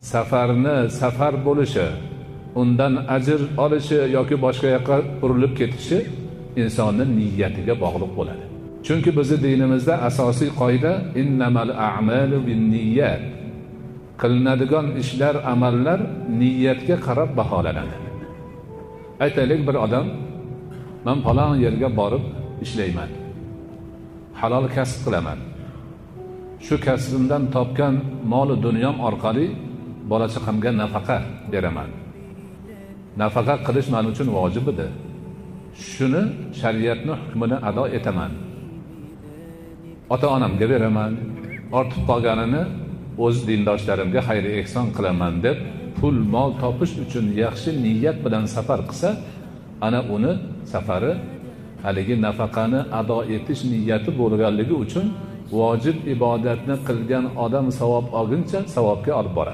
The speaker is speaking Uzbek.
Safarni safar bo'lishi, undan ajr olishi yoki boshqa yoqqa burilib ketishi insonning niyatiga bog'liq bo'ladi. Chunki bizni dinimizda asosiy qoida innamal a'malu binniyat. Qilinadigan ishlar, amallar niyatga qarab baholanadi. Aytaylik, bir odam men falon yerga borib ishlayman, halol kasb qilaman, shu kasbimdan topgan moli dunyom orqali bola chaqamga nafaqa beraman, nafaqa qilish men uchun vojib edi, shuni shariatning hukmini ado etaman, ota onamga beraman, ortib qolganini o'z dindoshlarimga xayr ehson qilaman deb pul mol topish uchun yaxshi niyat bilan safar qilsa, ana uni safari haligi nafaqani ado etish niyati bo'lganligi uchun vojib ibodatni qilgan odam savob olguncha savobga olib boradi.